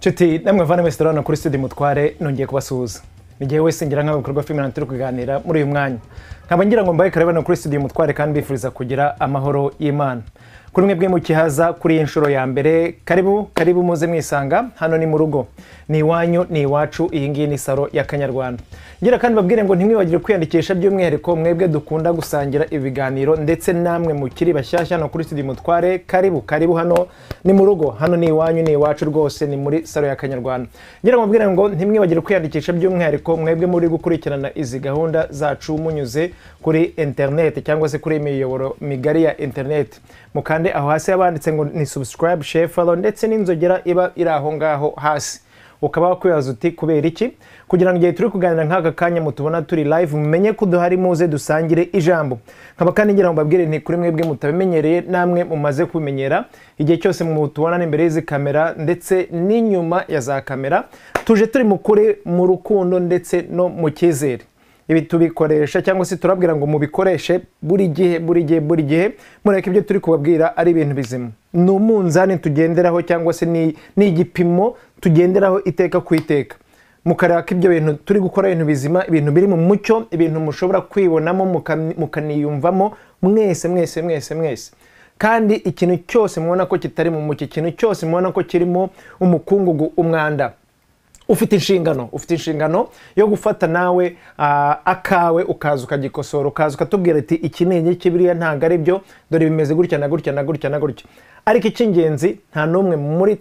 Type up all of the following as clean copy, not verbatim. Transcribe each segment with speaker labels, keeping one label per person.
Speaker 1: Nshuti namwe muvandimwe turabona kuri studio Mutware, nongeye kubasuhuza. Ni igihe wese ngira nk'abikorwa filime turi kuganira muri uyu mwanya. Nkaba ngira ngo mbaye karibu kuri studio Mutware kandi bifuriza kugira amahoro y'Imana. Kuri mwebwe mukihaza kuri iyi nshuro ya mbere, karibu karibu muze mwisanga, hano ni mu rugo. Ni iwanyu, ni iwacu, iyi ngiyi ni salo ya Kanyarwanda. Ngira kandi babwire ngo ntimwibagire kwiyandikisha by'umwihariko mwebwe dukunda gusangira ibiganiro ndetse namwe mukiri bashyashya no kuri studio Mutware, karibu karibu, hano ni mu rugo, hano ni iwanyu, ni iwacu rwose, ni muri salo ya Kanyarwanda. Ngira ngo mbabwire ngo ntimwibagire kwiyandikisha by'umwihariko mwebwe muri gukurikirana izi gahunda zacu munyuze kuri internet cyangwa se kuri imiyoboro migari ya internet. Mukande aho hasi abanditse ngo ni subscribe, share, follow ndetse n'inzogera iba iri aho ngaho hasi. Ukaba wakwibaza uti kubera iki? Kugira ngo igihe turi kuganira nk'aka kanya mutubona turi live mumenye ko duhari, muze dusangire ijambo. Nkaba kandi ngira ngo mbabwire nti kuri mwebwe mutabimenyereye namwe mumaze kubimenyera, igihe cyose mutubona imbere y'izi kamera ndetse n'inyuma ya za kamera, tuje turi mu kuri, mu rukundo ndetse no mu cyizere. Ibi tubikoresha cyangwa se turabwira ngo mubikoreshe buri gihe buri gihe buri gihe, mureke ibyo turi kubabwira ari ibintu bizima. Ni umunzani tugenderaho cyangwa se ni igipimo tugenderaho iteka ku iteka. Mukareba ko ibyo bintu turi gukora ibintu bizima, ibintu biri mu mucyo, ibintu mushobora kwibonamo mukaniyumvamo mwese mwese mwese mwese. Kandi ikintu cyose mubona ko kitari mu mucyo, ikintu cyose mubona ko kirimo umukungugu, umwanda, ufite inshingano yo gufata nawe akawe ukaza ukagikosora, ukaza ukatubwira ati iki ni iki, biriya ntabwo ari byo, dore bimeze gutya na gutya na gutya na gutya. Ariko icy'ingenzi nta n'umwe muri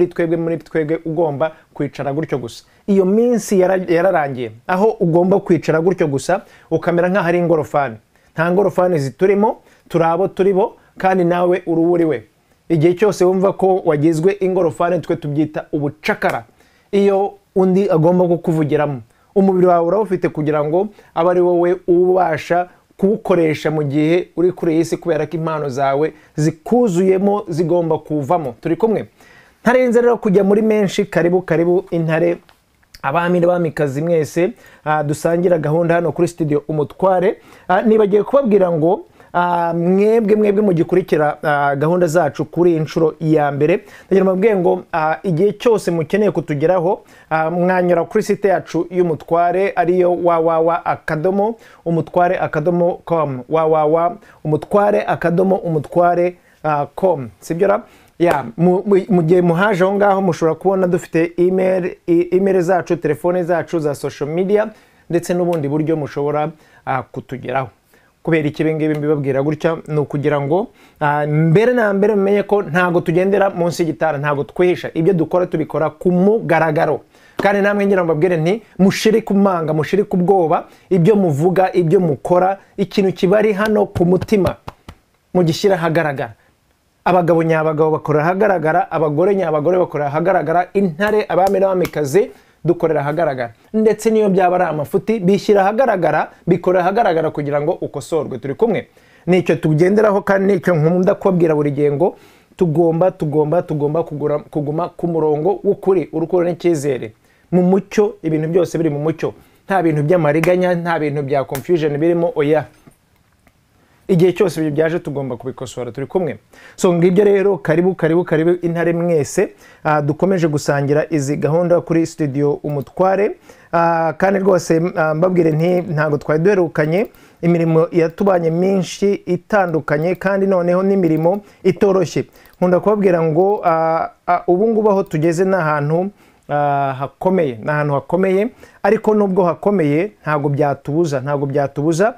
Speaker 1: twebwe ugomba kwicara gutyo gusa. Iyo minsi yararangiye aho ugomba kwicara gutyo gusa ukamera nk'aho ari ingorofani. Nta ngorofani ziturimo, turi abo turi bo, kandi nawe uri uwo uri we. Igihe cyose wumva ko wagizwe ingorofani, twe tubyita ubucakara. Iyo undi agomba kukuvugiramo, umubiri wawe urawufite kugira ngo abe ari wowe ubasha kuwukoresha mu gihe uri kuri iyi si, kubera ko impano zawe zikuzuyemo zigomba kuvamo. Turi kumwe, ntarenze rero kujya muri menshi. Karibu karibu intare, abami n'abamikazi mwese dusangira gahunda hano kuri studio Umutware. Nibagiye kubabwira ngo mwebwe mugikurikira gahunda zacu kuri inshuro ya mbere, ndagira mbabwiye ngo igihe cyose mukeneye kutugeraho mwanyura kuri site yacu y'Umutware, ariyo www.umutware.com, www.umutware.umutware.com, sibyo ra? Ya, mu gihe muhaje aho ngaho mushobora kubona dufite email zacu, telefone zacu za social media ndetse n'ubundi buryo mushobora kutugeraho. Kubera iki ibi ngibi mbibabwira gutya ni ukugira ngo mbere na mbere mumenye ko ntago tugendera munsi y'igitara, ntago twihisha, ibyo dukora tubikora ku mugaragaro. Kandi namwe ngira ngo mbabwire nti mushire ku manga, mushire ku bwoba, ibyo muvuga, ibyo mukora, ikintu kibari hano ku mutima mugishyira ahagaragara. Abagabo nyabagabo bakora ahagaragara, abagore nyabagore bakora ahagaragara, intare abami n'abamikazi dukorera ahagaragara, ndetse niyo byaba ari amafuti bishyira ahagaragara, bikora ahagaragara kugira ngo ukosorwe. Turi kumwe, nicyo tugenderaho kandi nicyo nkunda kubabwira buri gihe ngo tugomba kuguma ku murongo w'ukuri, urukundo n'icyizere, mu mucyo, ibintu byose biri mu mucyo, nta bintu by'amariganya, nta bintu bya confusion birimo, oya. Igihe cyose ibyo byaje tugomba kubikosora. Turi kumwe. So ngibyo rero, karibu karibu karibu intare mwese, dukomeje gusangira izi gahunda kuri studio Umutware. Kandi rwose mbabwire nti ntago twari duherukanye, imirimo yatubanye myinshi itandukanye, kandi noneho n'imirimo itoroshye. Nkunda kubabwira ngo ubu ngubu aho tugeze n'ahantu hakomeye, n'ahantu hakomeye, ariko nubwo hakomeye ntago byatubuza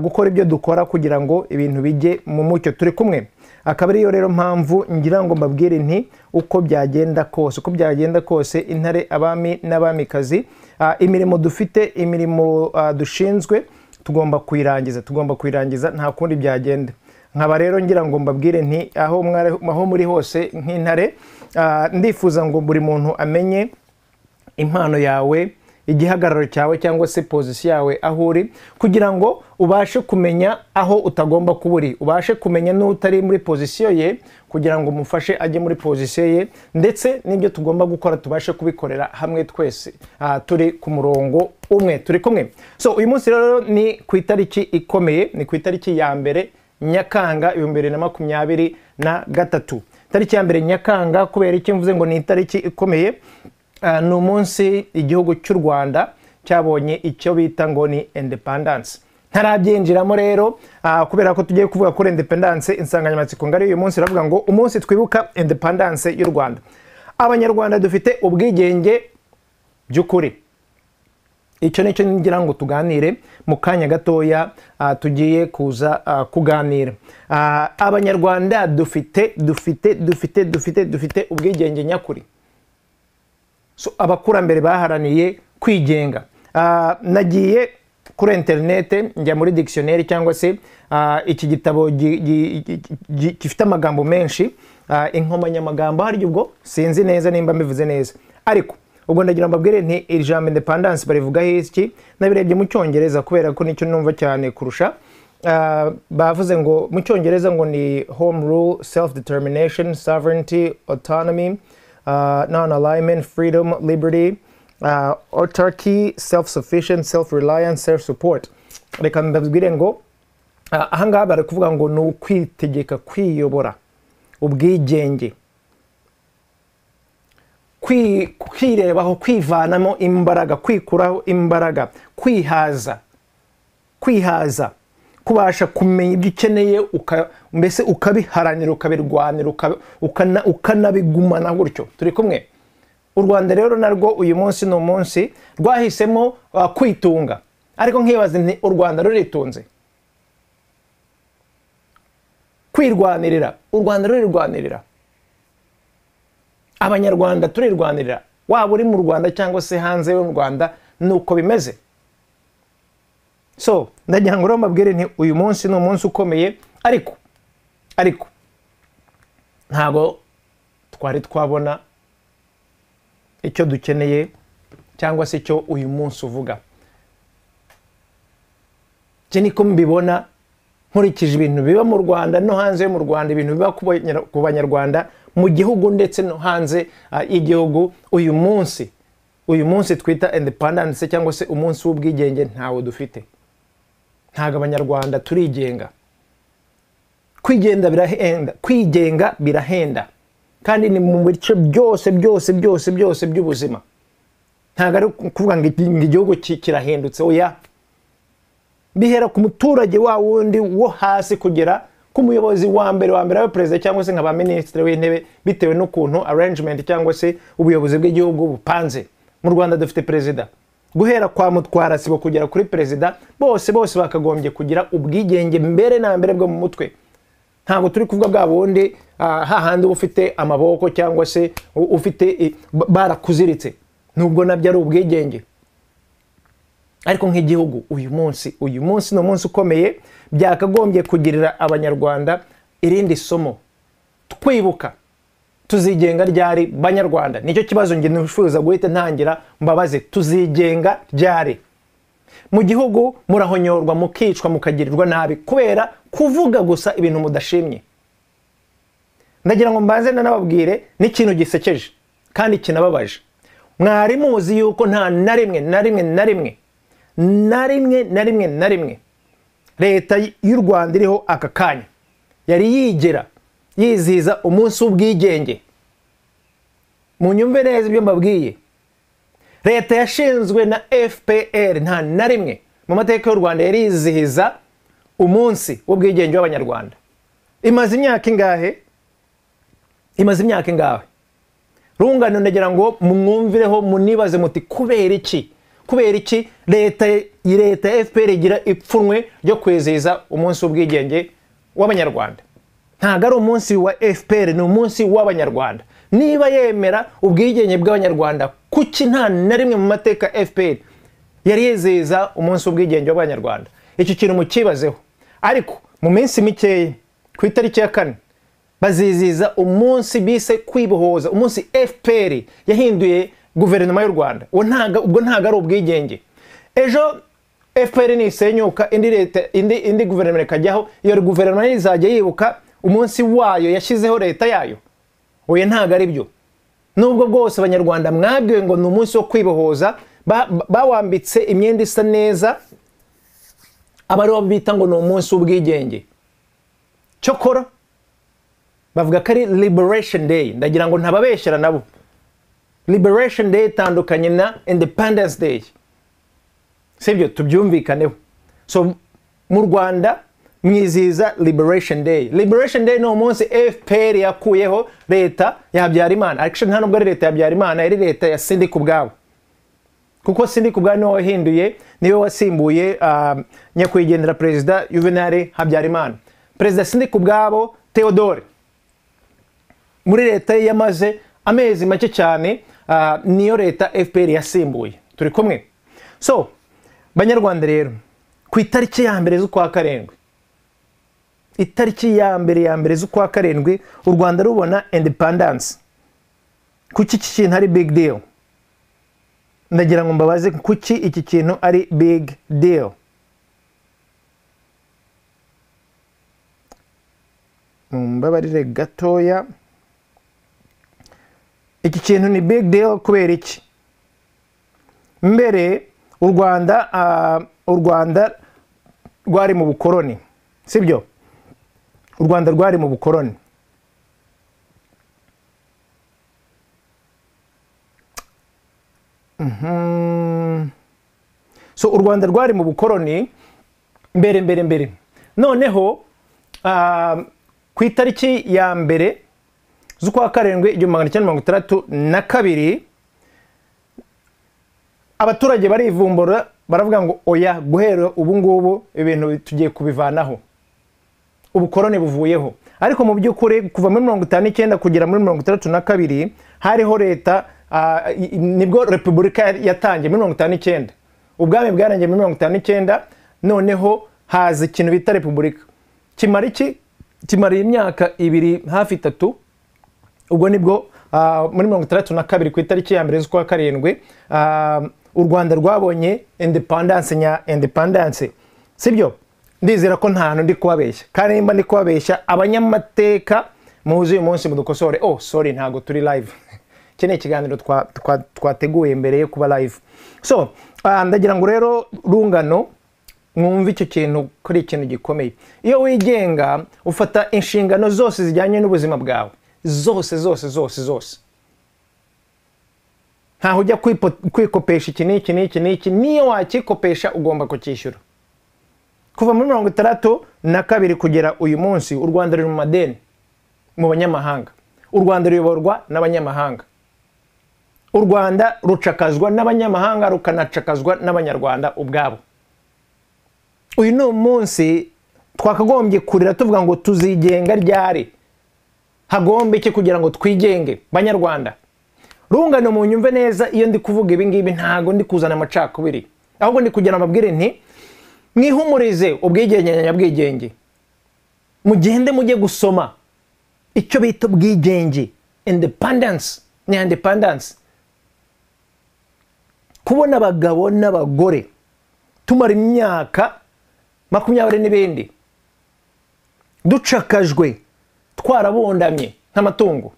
Speaker 1: gukora ibyo dukora kugira ngo ibintu bijye mu mucyo. Turi kumwe. Akaba ariyo rero mpamvu ngira ngo mbabwire nti uko byagenda kose, intare, abami n'abamikazi, imirimo dufite, imirimo dushinzwe tugomba kuyirangiza, nta kundi byagenda. Nkaba rero ngira ngo mbabwire nti aho muri hose nk'intare, ndifuza ngo buri muntu amenye impano yawe, igihagararo cyawe cyangwa se position yawe aho uri, kugira ngo ubashe kumenya aho utagomba kuba uri, ubashe kumenya n'utari muri position ye kugira ngo umufashe ajye muri position ye, ndetse n'ibyo tugomba gukora tubashe kubikorera hamwe twese turi ku murongo umwe, turi kumwe. So uyu munsi rero ni ku itariki ikomeye, ni ku itariki ya mbere Nyakanga 2023. Tariki ya 1 Nyakanga, kubera iki mvuze ngo ni itariki ikomeye? Ni umunsi igihugu cy'u Rwanda cyabonye icyo bita ngo ni independence. Ntarabyinjiramo rero, kubera ko tugiye kuvuga kuri independence, insanganyamatsiko ngari uyu munsi iravuga ngo umunsi twibuka independence y'u Rwanda. Abanyarwanda dufite ubwigenge by'ukuri. Icyo nicyo ngira ngo tuganire mu kanya gatoya, tugiye kuza kuganira. Abanyarwanda dufite dufite dufite dufite dufite ubwigenge nyakuri. So abakurambere baharaniye kwigenga. Nagiye kuri interinete, njya muri dictionnaire cyangwa se iki gitabo gifite amagambo menshi, inkomanyamagambo, hari ubwo sinzi neza nimba mbivuze neza, ariko ubwo ndagira mbabwire nti iri jambo independence barivuga iki. Nabirebye mu Cyongereza kubera ko nicyo numva cyane kurusha. Bavuze ngo mu Cyongereza ngo ni home rule, self determination, sovereignty, autonomy, non-alignment, freedom, liberty, autarky, self-sufficient, self-reliance, self-support. Reka mbabwire ngo ahangaha bari kuvuga ngo ni ukwitegeka, kwiyobora, ubwigenge, kwirebaho, kwivanamo imbaraga, kwikuraho imbaraga, kwihaza, kwihaza, kubasha kumenya ibyo ukeneye, mbese ukabiharanira, ukabirwanira, ukanabigumana gutyo. Turi kumwe. U Rwanda rero narwo uyu munsi ni umunsi rwahisemo kwitunga, ariko nkibaza nti u Rwanda ruritunze? Kwirwanirira, u Rwanda rurirwanirira, Abanyarwanda turirwanirira, waba uri mu Rwanda cyangwa se hanze y'u Rwanda, nuko bimeze. So ndagira ngo rero mbabwire nti uyu munsi ni umunsi ukomeye, ariko ntago twari twabona icyo dukeneye cyangwa se icyo uyu munsi uvuga. Iki niko mbibona nkurikije ibintu biba mu Rwanda no hanze yo mu Rwanda, ibintu biba ku Banyarwanda mu gihugu ndetse no hanze y'igihugu. Uyu munsi twita independence cyangwa se umunsi w'ubwigenge ntawo dufite. Ntago Abanyarwanda turigenga. Kwigenda birahenda, kwigenga birahenda, kandi ni mu bice byose byose byose byose by'ubuzima. Ntago ari ukuvuga ngo igihugu kirahindutse, oya. Bihera ku muturage wa wundi wo hasi kugera ku muyobozi wa mbere wa mbere wa perezida cyangwa se nka ba minisitiri w'intebe, bitewe n'ukuntu arrangement cyangwa se ubuyobozi bw'igihugu bupanze. Mu Rwanda dufite perezida, guhera kwa mutwara sibo kugera kuri perezida, bose bose bakagombye kugira ubwigenge mbere na mbere bwo mu mutwe. Ntabwo turi kuvuga bwa bundi hahandi uba ufite amaboko cyangwa se ufite barakuziritse, nubwo nabyo ari ubwigenge. Ariko nk'igihugu uyu munsi ni umunsi ukomeye, byakagombye kugirira Abanyarwanda irindi somo. Twibuka, tuzigenga ryari Banyarwanda? Nicyo kibazo njye nifuza guhita ntangira mbabaze: tuzigenga ryari? Mu gihugu murahonyorwa, mukicwa, mukagirirwa nabi kubera kuvuga gusa ibintu mudashimye. Ndagira ngo mbanze nanababwire n'ikintu gisekeje kandi kinababaje. Mwari muzi yuko nta na rimwe na rimwe na rimwe na rimwe na rimwe na rimwe leta y'u Rwanda iriho aka kanya yari yigera yizihiza umunsi w'ubwigenge? Munyumve neza ibyo mbabwiye. Leta yashinzwe na FPR nta na rimwe mu mateka y'u Rwanda yari yizihiza umunsi w'ubwigenge w'Abanyarwanda. Imaze imyaka ingahe? Imaze imyaka ingahe? Rungano, ndagira ngo mwumvireho, munibaze muti kubera iki? Kubera iki leta ya FPR igira ipfunwe ryo kwizihiza umunsi w'ubwigenge w'Abanyarwanda? Ntabwo ari umunsi wa FPR, ni umunsi w'Abanyarwanda. Niba yemera ubwigenge bw'Abanyarwanda, kuki nta na rimwe mu mateka FPR yari yizihiza umunsi w'ubwigenge w'Abanyarwanda? Icyo kintu mukibazeho. Ariko mu minsi mikeya, ku itariki ya 4, bazizihiza umunsi bise kwibohoza, umunsi FPR yahinduye guverinoma y'u Rwanda. Ubwo ntago ari ubwigenge. Ejo FPR nisenyuka, indi leta, indi guverinoma ikajyaho, iyo guverinoma izajya yibuka umunsi wayo yashyizeho leta yayo? Oya, ntago ari byo. Nubwo bwose Abanyarwanda mwabwiwe ngo ni umunsi wo kwibohoza, bawambitse imyenda isa neza, aba ariwo bita ngo ni umunsi w'ubwigenge. Cyokora Bavuga ko ari Liberation Day. Ndagira ngo ntababeshyera nabo. Liberation Day itandukanye na Independence Day, sibyo? Tubyumvikaneho. So mu Rwanda mwizihiza Liberation Day. Liberation Day ni umunsi FPR yakuyeho leta ya Habyarimana. Actually nta nubwo ari leta ya Habyarimana, yari leta ya Sindikubwabo, kuko Sindikubwabo niwe wahinduye, niwe wasimbuye nyakwigendera Perezida Juvenal Habyarimana. Perezida Sindikubwabo Theodore muri leta ye yamaze amezi make cyane, niyo leta FPR yasimbuye. Turi kumwe? So Banyarwanda rero, ku itariki ya 1 z'ukwa 7, itariki ya mbere z'ukwa 7, u Rwanda rubona independence. Kuki iki kintu ari big deal? Ndagira ngo mbabaze, kuki iki kintu ari big deal? Mumbabarire gatoya. Iki kintu ni big deal kubera iki? Mbere u Rwanda rwari mu bukoroni, sibyo? U Rwanda rwari mu bukoroni. So u Rwanda rwari mu bukoroni mbere. Noneho ku itariki ya 1 z'ukwa 7 1962, abaturage barivumbura baravuga ngo oya, guhera ubu ngubu ibintu tugiye kubivanaho, ubukoroni buvuyeho. Ariko mu by'ukuri kuva muri 59 kugera muri 62 hariho leta, nibwo repubulika yatangiye muri 59. Ubwami bwarangiye muri 59, noneho haza ikintu bita repubulika. Kimara iki? Kimara imyaka 2 hafi 3. Ubwo nibwo muri 62 ku itariki ya 1 z'ukwa 7, u Rwanda rwabonye independence nya independence, sibyo? Ndizera ko nta hantu ndi kubabeshya, kandi nimba ndi kubabeshya abanyamateka muzi uyu munsi mudukosore. Oh sorry, ntago turi live. Iki ni ikiganiro twateguye mbere yo kuba live. So ndagira ngo rero rungano mwumve icyo kintu kuri ikintu gikomeye. Iyo wigenga ufata inshingano zose zijyanye n'ubuzima bwawe, zose zose zose zose. Ntaho ujya kwikopesha iki n'iki n'iki n'iki, niyo wakikopesha ugomba kucyishyura. Kuva muri 62 kugera uyu munsi, u Rwanda ruri mu madeni mu banyamahanga. U Rwanda ruyoborwa n'abanyamahanga. U Rwanda rucakazwa n'abanyamahanga, rukanacakazwa n'abanyarwanda ubwabo. Uyu ni umunsi twakagombye kurira tuvuga ngo tuzigenga ryari? Hagombe iki kugira ngo twigenge Banyarwanda? Rungano munyumve neza, iyo ndi kuvuga ibi ngibi ntago ndi kuzana amacakubiri, ahubwo ndi kugira amabwire nti mwihumurize ubwigenge nyabwigenge, mugende mujye gusoma icyo bita ubwigenge, independence ni independence. Kubona abagabo n'abagore tumara imyaka 20 n'ibindi ducakajwe, twarabondamye nk'amatungo,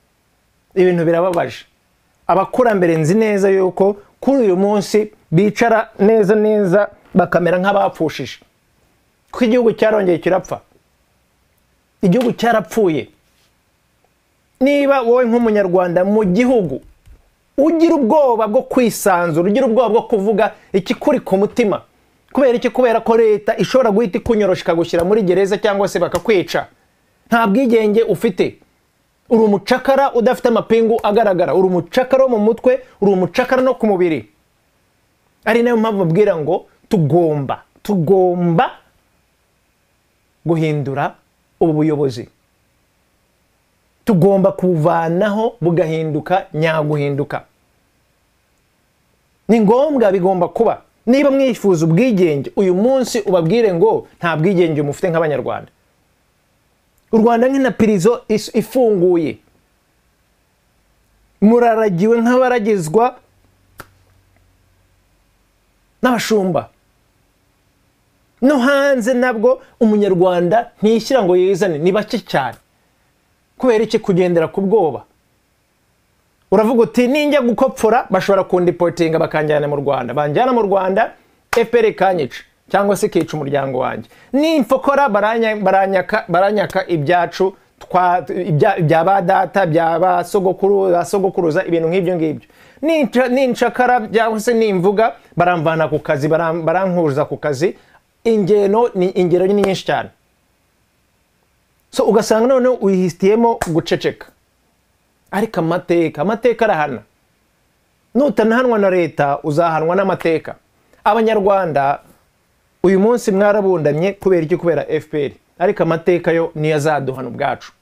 Speaker 1: ibintu birababaje. Abakurambere nzi neza yuko kuri uyu munsi bicara neza neza bakamera nk'abapfushije, kuko igihugu cyarongeye kirapfa, igihugu cyarapfuye. Niba wowe nk'umunyarwanda mu gihugu ugira ubwoba bwo kwisanzura, ugira ubwoba bwo kuvuga ikikuri ku mutima, kubera iki? Kubera ko leta ishobora guhita ikunyorosha ikagushyira muri gereza cyangwa se bakakwica. Nta bwigenge ufite, uri umucakara udafite amapingu agaragara, uri umucakara wo mu mutwe, uri umucakara no ku mubiri. Ari nayo mpamvu babwira ngo tugomba guhindura ubu buyobozi, tugomba kuvanaho bugahinduka nyaguhinduka. Ni ngombwa, bigomba kuba. Niba mwifuza ubwigenge uyu munsi ubabwire ngo nta bwigenge mufite nk'abanyarwanda. U Rwanda nk'ina pirizo ifunguye, muraragiwe nk'abaragizwa n'abashumba. No hanze nabwo umunyarwanda ntishyira ngo yizane, ni bake cyane. Kubera iki? Kugendera ku bwoba. Uravuga uti ninjya gukopfora bashobora kundipotinga bakanjyana mu Rwanda, banjyana mu Rwanda FPR ikanyica cyangwa se ikica umuryango wanjye, nimfokora baranyaka ibyacu Bya ba data, bya ba sogokuru, ba sogokuruza, ibintu nk'ibyo ngibyo. Nincakara cyangwa se nimvuga, baramvana ku kazi, barankuza ku kazi. Ingero ni ingero ni nyinshi cyane. So ugasanga noneho uhisitiyemo guceceka. Ariko amateka arahana. Nutanahanwa na leta, uzahanwa n'amateka. Abanyarwanda uyu munsi mwarabundamye kubera iki? Kubera FPR. Ariko amateka yo niyo azaduhana ubwacu.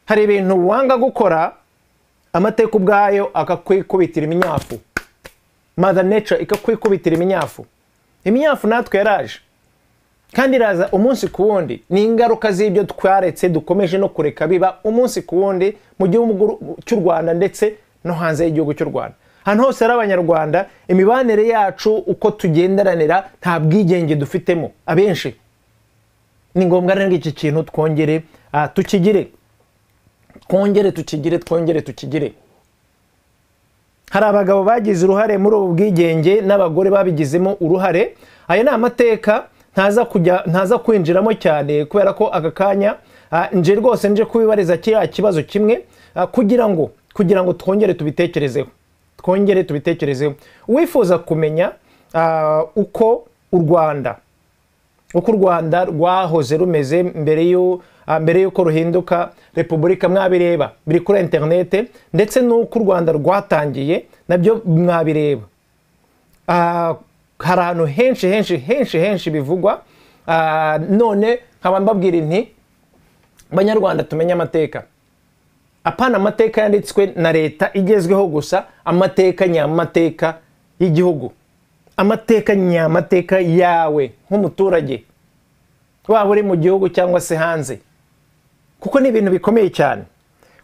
Speaker 1: Hari ibintu wanga gukora, amateka ubwayo akakwikubitira iminyafu. Mother Nature ikakwikubitira iminyafu. Iminyafu natwe yaraje, kandi iraza umunsi ku wundi. Ni ingaruka z'ibyo twaretse, dukomeje no kureka biba umunsi ku wundi mu gihugu cy'u Rwanda ndetse no hanze y'igihugu cy'u Rwanda. Ahantu hose hari Abanyarwanda, imibanire yacu, uko tugenderanira, nta bwigenge dufitemo abenshi. Ni ngombwa rero iki kintu twongere tukigire, twongere tukigire, twongere tukigire. Hari abagabo bagize uruhare muri ubu bwigenge n'abagore babigizemo uruhare. Aya ni amateka ntaza kwinjiramo cyane, kubera ko aka kanya nje rwose nje kubibariza kiriya kibazo kimwe, kugira ngo twongere tubitekerezeho, twongere tubitekerezeho. Uwifuza kumenya uko u Rwanda rwahoze rumeze mbere y'uko ruhinduka repubulika, mwabireba, biri kuri interinete, ndetse n'uko u Rwanda rwatangiye nabyo mwabireba. Hari ahantu henshi henshi henshi henshi bivugwa. None nkaba mbabwira nti: Banyarwanda, tumenye amateka. Apana amateka yanditswe na leta igezweho gusa, amateka nyamateka y'igihugu, amateka nyamateka yawe nk'umuturage, waba uri mu gihugu cyangwa se hanze, kuko ni ibintu bikomeye cyane.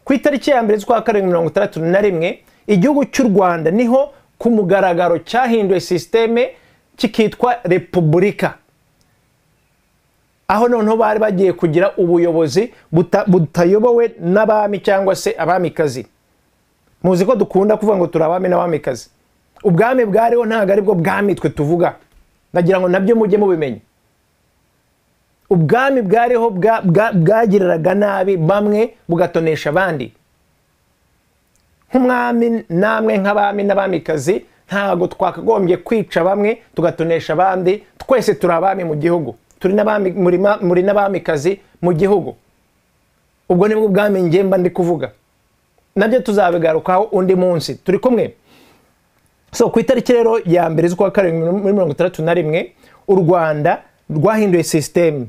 Speaker 1: Ku itariki ya 1 z'ukwa 7 61, igihugu cy'u Rwanda niho ku mugaragaro cyahinduye sisiteme, kikitwa repubulika, aho noneho bari bagiye kugira ubuyobozi butayobowe n'abami cyangwa se abamikazi. Muzi ko dukunda kuvuga ngo turi abami n'abamikazi. Ubwami bwariho ntabwo aribwo bwami twe tuvuga. Ndagira ngo nabyo mujye mubimenya. Ubwami bwariho bwagiriraga nabi bamwe, bugatonesha abandi. Nk'umwami, namwe nk'abami n'abamikazi, ntabwo twakagombye kwica bamwe tugatonesha abandi. Twese turi abami mu gihugu, turi n'abami, muri n'abamikazi mu gihugu. Ubwo nibwo bwami ngemba ndi kuvuga, nabyo tuzabigarukaho undi munsi. Turi kumwe? So ku itariki rero ya 1 z'ukwa 7 muri 61, u Rwanda rwahinduye sisiteme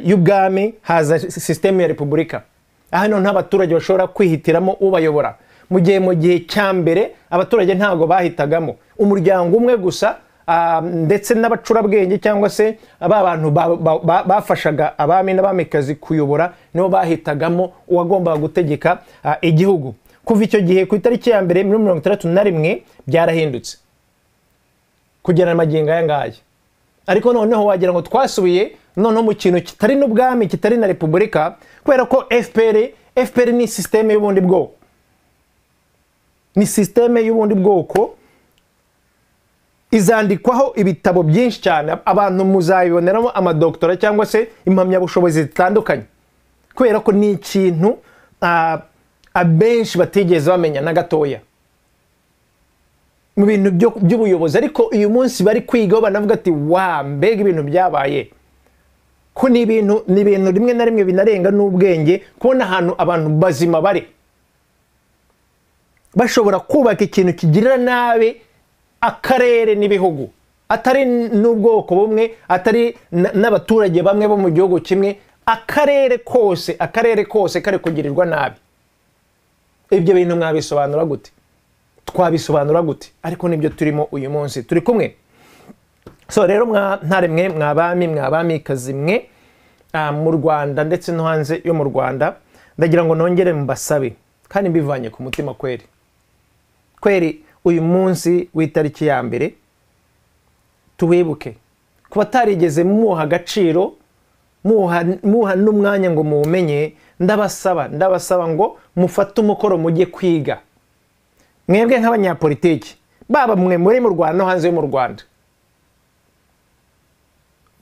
Speaker 1: y'ubwami, haza sisiteme ya repubulika, aho noneho abaturage bashobora kwihitiramo ubayobora, mu gihe cya mbere abaturage ntabwo bahitagamo, umuryango umwe gusa, ndetse n'abacurabwenge cyangwa se ba bantu bafashaga abami n'abamikazi kuyobora, nibo bahitagamo uwagombaga gutegeka igihugu. Kuva icyo gihe, ku itariki ya 1 muri 61, byarahindutse kugera magingo aya ngaya. Ariko noneho wagira ngo twasubiye noneho mu kintu kitari n'ubwami, kitari na repubulika, kubera ko FPR ni sisiteme y'ubundi bwoko, ni sisiteme y'ubundi bwoko izandikwaho ibitabo byinshi cyane. Abantu muzabiboneramo amadokitora cyangwa se impamyabushobozi zitandukanye, kubera ko ni ikintu abenshi batigeze bamenya na gatoya mu bintu by'ubuyobozi. Ariko uyu munsi bari kwigaho, banavuga ati: "Wa mbega ibintu byabaye!" Ko ni ibintu rimwe na rimwe binarenga n'ubwenge, kubona ahantu abantu bazima bari bashobora kubaka ikintu kigirira nabi akarere n'ibihugu, atari n'ubwoko bumwe, atari n'abaturage bamwe bo mu gihugu kimwe, akarere kose, akarere kose kari kugirirwa nabi. Ibyo bintu mwabisobanura gute? Twabisobanura gute? Ariko nibyo turimo uyu munsi. Turi kumwe? So rero, mwa ntare mwe, mwabami, mwabamikazi mwe, mu Rwanda ndetse no hanze yo mu Rwanda, ndagira ngo nongere mbasabe kandi mbivanye ku mutima kweri kweri, uyu munsi w'itariki ya 1 tuwibuke. Kuba atarigeze muha agaciro, muha n'umwanya ngo muwumenye, ndabasaba ngo mufate umukoro, mujye kwiga. Mwebwe nk'abanyapolitiki, baba mwe muri mu Rwanda no hanze yo mu Rwanda,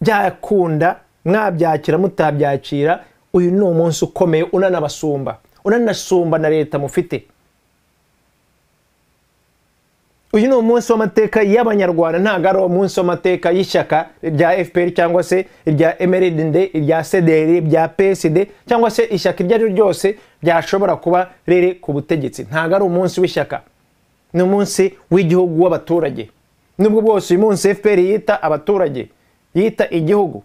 Speaker 1: byakunda mwabyakira, mutabyakira, Uyu ni umunsi ukomeye unanabasumba, unanasumba na leta mufite. Uyu ni umunsi w'amateka y'Abanyarwanda, ntabwo ari umunsi w'amateka y'ishyaka rya FPR cyangwa se irya MRND, irya CDR, irya PSD cyangwa se ishyaka iryo ari ryo ryose byashobora kuba riri ku butegetsi. Ntabwo ari umunsi w'ishyaka, ni umunsi w'igihugu w'abaturage. Nubwo bwose uyu munsi FPR yita abaturage, yita igihugu,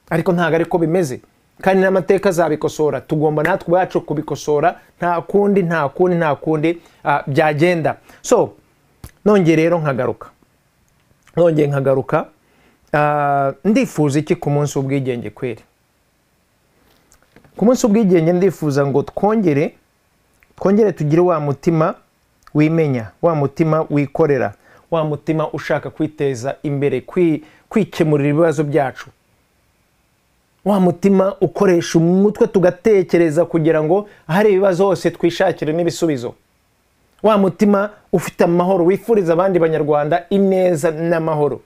Speaker 1: ariko ntabwo ariko bimeze, kandi n'amateka azabikosora. Tugomba natwe ubwacu kubikosora, nta kundi, nta kundi, nta kundi byagenda. So nongeye rero nkagaruka, nongeye nkagaruka, ndifuza iki ku munsi w'ubwigenge kweri? Ku munsi w'ubwigenge ndifuza ngo twongere tugire wa mutima wimenya, wa mutima wikorera, wa mutima ushaka kwiteza imbere, kwikemurira ibibazo byacu, wa mutima ukoresha umutwe tugatekereza kugira ngo ahari ibibazo hose twishakire n'ibisubizo, wa mutima ufite amahoro wifuriza abandi banyarwanda ineza n'amahoro,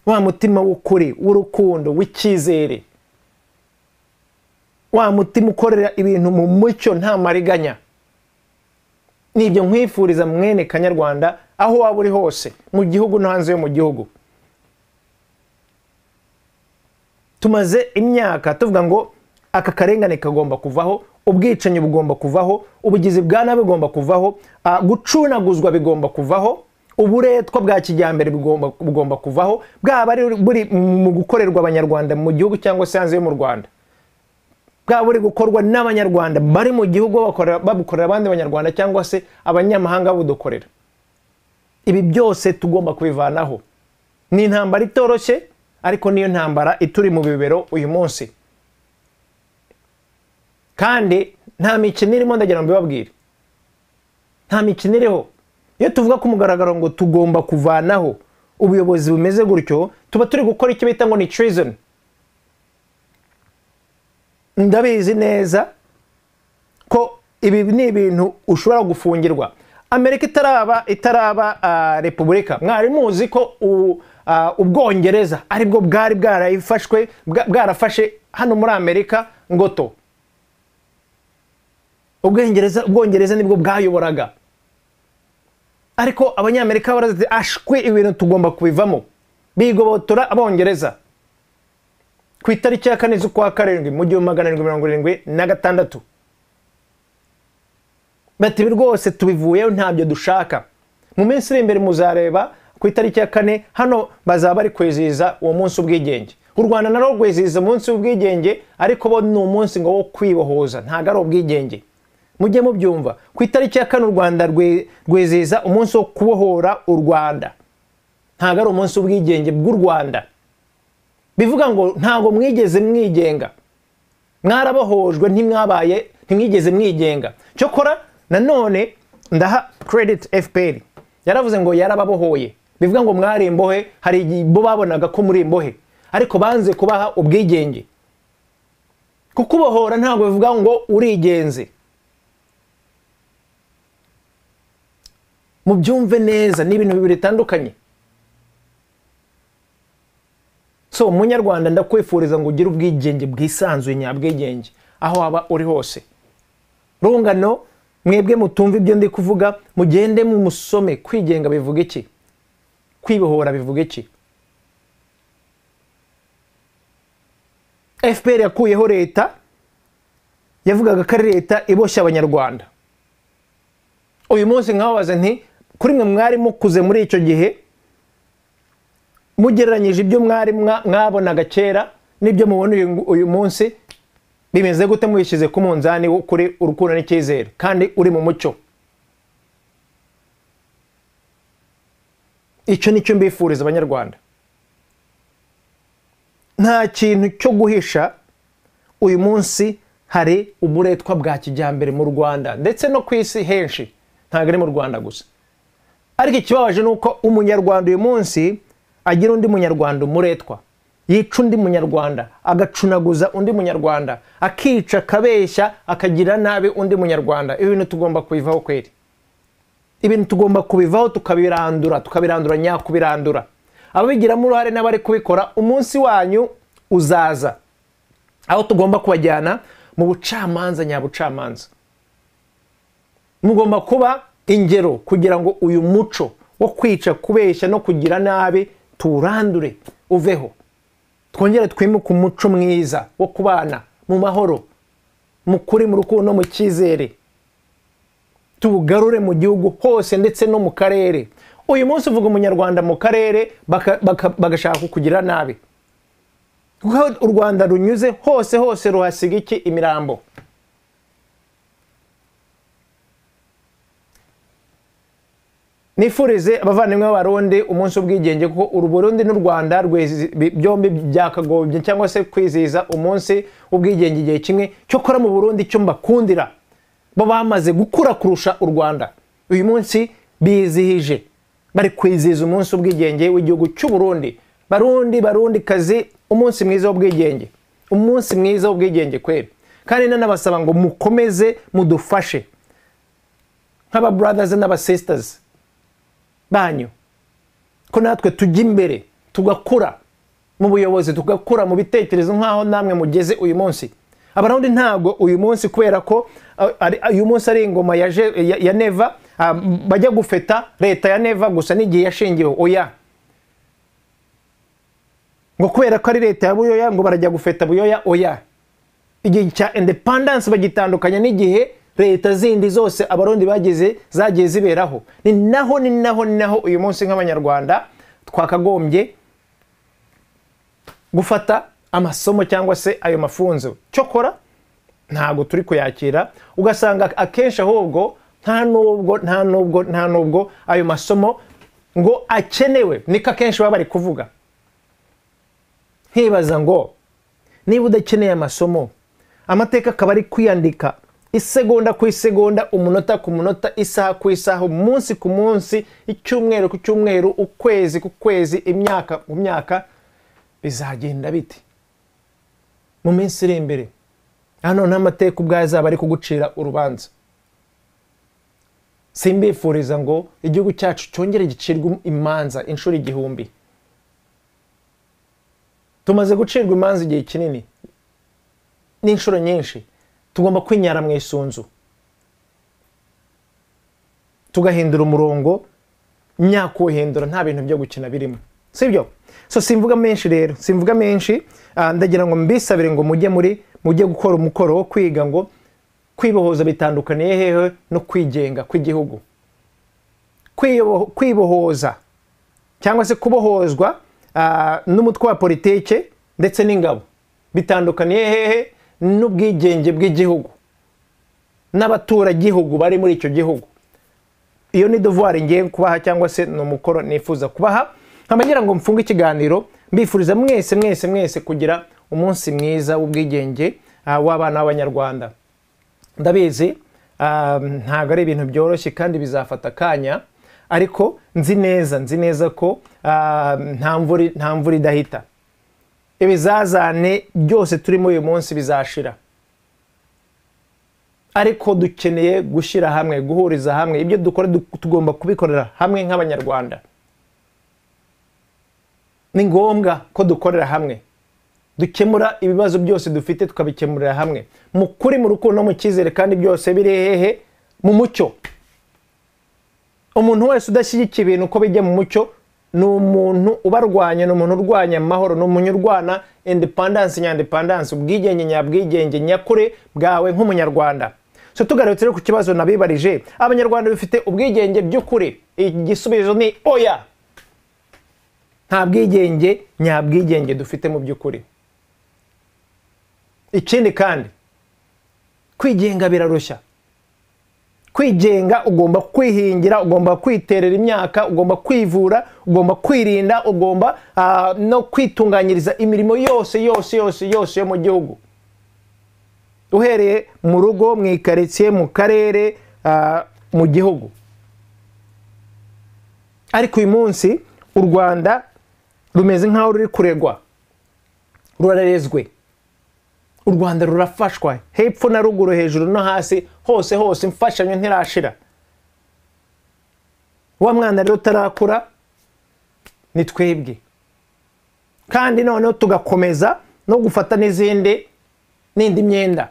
Speaker 1: wa mutima w'ukuri, w'urukundo, w'icyizere, wa mutima ukorera ibintu mu mucyo nta mariganya. Nibyo nkwifuriza mwene Kanyarwanda, aho waba uri hose, mu gihugu no hanze yo mu gihugu. Tumaze imyaka tuvuga ngo aka karengane kagomba kuvaho, ubwicanyi bugomba kuvaho, ubugizi bwa nabi bugomba kuvaho, gucunaguzwa bigomba kuvaho, uburetwa bwa kijyambere bugomba kuvaho, bwaba ari buri mu gukorerwa Abanyarwanda mu gihugu cyangwa se hanze yo mu Rwanda, bwaba buri gukorwa n'Abanyarwanda bari mu gihugu babukorera abandi Banyarwanda cyangwa se abanyamahanga budukorera. Ibi byose tugomba kubivanaho. Ni intambara itoroshye, ariko niyo ntambara ituri mu bibero uyu munsi, kandi nta mikino irimo. Ndagira ngo mbibabwire, nta mikino iriho. Iyo tuvuga ku mugaragaro ngo tugomba kuvanaho ubuyobozi bumeze gutyo, tuba turi gukora icyo bita ngo ni treason. Ndabizi neza ko ibi ni ibintu ushobora gufungirwa. Amerika itaraba repubulika, mwari muzi ko Ubwongereza aribwo bwari bwarafashwe, bwarafashe hano muri Amerika ngoto. Ubwongereza nibwo bwayoboraga, ariko Abanyamerika barazi ashwe ibintu tugomba kubivamo, bigobotora Abongereza ku itariki ya 4 z'ukwa 7 mu 1776. Bati rwose tubivuyeho, ntabyo dushaka. Mu minsi iri imbere muzareba ku itariki ya 4 hano bazaba bari kwizihiza uwo munsi w'ubwigenge. U Rwanda narwo rwizihiza umunsi w'ubwigenge, ariko bo ni umunsi ngo wo kwibohoza, ntabwo ari ubwigenge. Mujye mubyumva, ku itariki ya 4 u Rwanda rwizihiza umunsi wo kubohora u Rwanda, ntabwo ari umunsi w'ubwigenge bw'u Rwanda. Bivuga ngo ntabwo mwigeze mwigenga, mwarabohojwe, ntimwabaye, ntimwigeze mwigenga. Cyokora nanone ndaha credit FPR, yaravuze ngo yarababohoye, bivuga ngo mwari imbohe. Hari bo babonaga ko muri imbohe, ariko banze kubaha ubwigenge. Kukubohora ntabwo bivuga ngo urigenze. Mubyumve neza, ni ibintu bibiri bitandukanye. So Munyarwanda, ndakwifuriza ngo ugire ubwigenge bwisanzuye, nyabwigenge, aho waba uri hose. Rungano mwebwe mutumva ibyo ndi kuvuga, mugende mumusome. Kwigenga bivuga iki? Kwibohora bivuga iki? FPR yakuyeho leta yavugaga ko ari leta iboshye Abanyarwanda. Uyu munsi nkababaza nti kuri mwe mwari mukuze muri icyo gihe, mugereranyije ibyo mwari mwabonaga kera n'ibyo mubona uyu munsi bimeze gute? Mubishyize ku munzani kuri urukundo n'icyizere, kandi uri mu mucyo. Icyo nicyo mbifuriza Abanyarwanda. Nta kintu cyo guhisha. Uyu munsi hari uburetwa bwa kijyambere mu Rwanda ndetse no ku isi henshi, ntabwo ari mu Rwanda gusa. Ariko ikibabaje ni uko Umunyarwanda uyu munsi agira undi Munyarwanda umuretwa, yica undi Munyarwanda, agacunaguza undi Munyarwanda, akica, akabeshya, akagira nabi undi Munyarwanda. Ibi bintu tugomba kubivaho kweri. Ibintu tugomba kubivaho, tukabirandura, tukabirandura nyakubirandura. Ababigiramo uruhare n'abari kubikora, umunsi wanyu uzaza. Aho tugomba kubajyana mu bucamanza nyabucamanza. Mugomba kuba ingero kugira ngo uyu muco wo kwica, kubeshya no kugira nabi tuwurandure uveho. Twongere twimuke umuco mwiza wo kubana mu mahoro, mu kuri, mu rukundo, mu cyizere. Tuwugarure mu gihugu hose ndetse no mu karere. Uyu munsi uvuga umunyarwanda mu karere bagashaka kukugira nabi. Kuko u Rwanda runyuze hose hose ruhasiga iki? Imirambo. Nifurize abavandimwe b'Abarundi umunsi w'ubwigenge, kuko uru Burundi n'u Rwanda byombi byakagombye cyangwa se kwizihiza umunsi w'ubwigenge igihe kimwe. Cyokora mu Burundi cyo mbakundira, bo bamaze gukura kurusha u Rwanda. Uyu munsi bizihije, bari kwizihiza umunsi w'ubwigenge w'igihugu cy'u Burundi. Barundi, Barundi kazi, umunsi mwiza w'ubwigenge, umunsi mwiza w'ubwigenge kweri. Kandi nanabasaba ngo mukomeze mudufashe nk'aba brothers n'aba sisters banyu, ko natwe tujya imbere tugakura mu buyobozi, tugakura mu bitekerezo nk'aho namwe mugeze uyu munsi. Abarundi ntabwo uyu munsi, kubera ko uyu munsi ari ingoma ya Neva, bajya gufeta leta ya Neva gusa n'igihe yashingiwe, oya. Ngo kubera ko ari leta ya Buyoya ngo barajya gufeta Buyoya, oya. Igihe cya independence bagitandukanya n'igihe leta zindi zose Abarundi bagize zagiye ziberaho. Ni naho ni naho ni naho uyu munsi nk'Abanyarwanda twakagombye gufata amasomo cyangwa se ayo mafunzo. Cyokora ntago turi kuyakira, ugasanga akenshi ahubwo nta nubwo ayo masomo ngo akenewe, niko akenshi baba bari kuvuga. Nkibaza ngo niba udakeneye amasomo, amateka akaba ari kwiyandika isegonda ku isegonda, umunota ku munota, isaha ku isaha, umunsi ku munsi, icyumweru ku cyumweru, ukwezi ku kwezi, imyaka ku myaka, bizagenda bite mu minsi iri imbere? Hano n'amateka ubwayo azaba ari kugucira urubanza. Simbifuriza ngo igihugu cyacu cyongere gicirwe imanza inshuro 1000. Tumaze gucirwa imanza igihe kinini n'inshuro nyinshi. Tugomba kwinyara mu isunzu, tugahindura umurongo nyakuhindura, nta bintu byo gukina birimo, sibyo? So simvuga menshi rero, simvuga menshi. Ndagira ngo mbisabire ngo mujye gukora umukoro wo kwiga ngo kwibohoza bitandukaniye hehe no kwigenga kw'igihugu. Kwibohoza cyangwa se kubohozwa n'umutwe wa politike ndetse n'ingabo bitandukaniye hehe n'ubwigenge bw'igihugu n'abaturagihugu bari muri icyo gihugu. Iyo ni devoir ngiye kubaha cyangwa se ni umukoro nifuza kubaha. Nkabagira ngo mfunge ikiganiro mbifuriza mwese mwese mwese kugira umunsi mwiza w'ubwigenge w'abana b'Abanyarwanda. Ndabizi ntago ari ibintu byoroshye kandi bizafata akanya, ariko nzi neza ko nta mvura idahita. Ibizazane byose turimo uyu munsi bizashira, ariko dukeneye gushyira hamwe, guhuriza hamwe. Ibyo dukora tugomba kubikorera hamwe nk'Abanyarwanda. Ni ngombwa ko dukorera hamwe, dukemura ibibazo byose dufite tukabikemurira hamwe mu kuri, mu rukundo, mu cyizere, kandi byose biri hehe? Mu mucyo. Umuntu wese udashyigikiye ibintu uko bijya mu mucyo ni umuntu ubarwanya, ni umuntu urwanya amahoro, ni umuntu urwana independence nya independence, ubwigenge nyabwigenge nyakuri bwawe nk'Umunyarwanda. So tugarutse rero ku kibazo nabibarije, Abanyarwanda bifite ubwigenge by'ukuri? Igisubizo ni oya. Nta bwigenge nyabwigenge dufite mu by'ukuri. Ikindi kandi, kwigenga birarushya. Kwigenga ugomba kwihingira, ugomba kwiterera imyaka, ugomba kwivura, ugomba kwirinda, ugomba no kwitunganyiriza imirimo yose yose yose yose yo mu gihugu, uhereye mu rugo, mu ikaritsiye, mu karere, mu gihugu. Ariko uyu munsi u Rwanda rumeze nk'aho ruri kuregwa, rurarezwe. U Rwanda rurafashwa hepfo na ruguru, hejuru no hasi, hose hose imfashanyo ntirashira. Wa mwana rero utarakura ni twebwe, kandi noneho tugakomeza no gufata n'izindi n'indi myenda.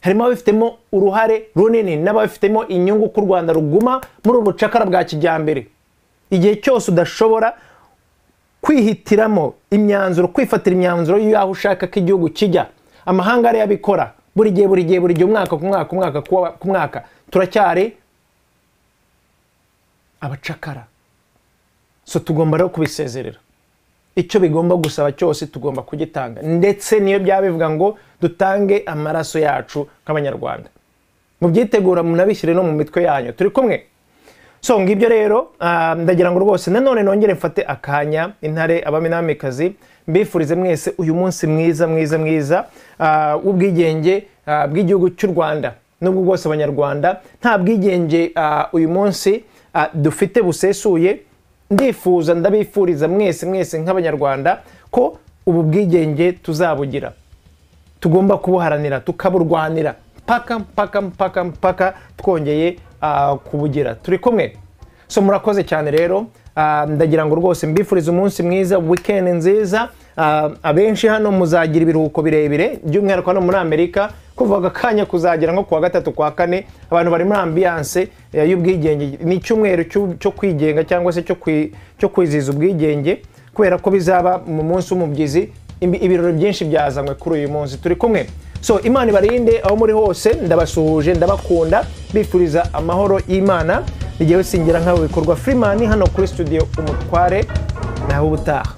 Speaker 1: Harimo ababifitemo uruhare runini n'ababifitemo inyungu ku Rwanda ruguma muri ubu bucakara bwa kijyambere. Igihe cyose udashobora kwihitiramo imyanzuro, kwifatira imyanzuro y'aho ushaka ko igihugu kijya, amahanga ariyo abikora buri gihe buri gihe buri gihe, umwaka ku mwaka, umwaka ku mwaka, turacyari abacakara. So tugomba rero kubisezerera. Icyo bigomba gusaba cyose tugomba kugitanga, ndetse niyo byaba bivuga ngo dutange amaraso yacu nk'Abanyarwanda. Mubyitegura, munabishyire no mu mitwe yanyu. Turi kumwe. So ngibyo rero, ndagira ngo rwose nanone nongere mfate akanya, intare, abami n'abamikazi, mbifurize mwese uyu munsi mwiza mwiza mwiza w'ubwigenge bw'igihugu cy'u Rwanda. Nubwo bwose Abanyarwanda nta bwigenge uyu munsi dufite busesuye, ndifuza, ndabifuriza mwese mwese nk'Abanyarwanda ko ubu bwigenge tuzabugira. Tugomba kubuharanira, tukaburwanira mpaka mpaka mpaka mpaka twongeye kubugira. Turi kumwe. So murakoze cyane rero, ndagira ngo rwose mbifurize umunsi mwiza, weekend nziza. Abenshi hano muzagira ibiruhuko birebire, by'umwihariko hano muri Amerika, kuva aka kanya kuzagera nko kuwa gatatu, kuwa kane, abantu bari muri ambiance y'ubwigenge. Ni icyumweru cyo kwigenga cyangwa se cyo kwizihiza ubwigenge, kubera ko bizaba mu munsi w'umubyizi. Ibirori byinshi byazanywe kuri uyu munsi. Turi kumwe. So Imana ibarinde aho muri hose, ndabasuhuje, ndabakunda, bifuriza amahoro y'Imana. Igihe singira nk'abo bikorwa Freeman hano kuri studio Umutware, naho ubutaha.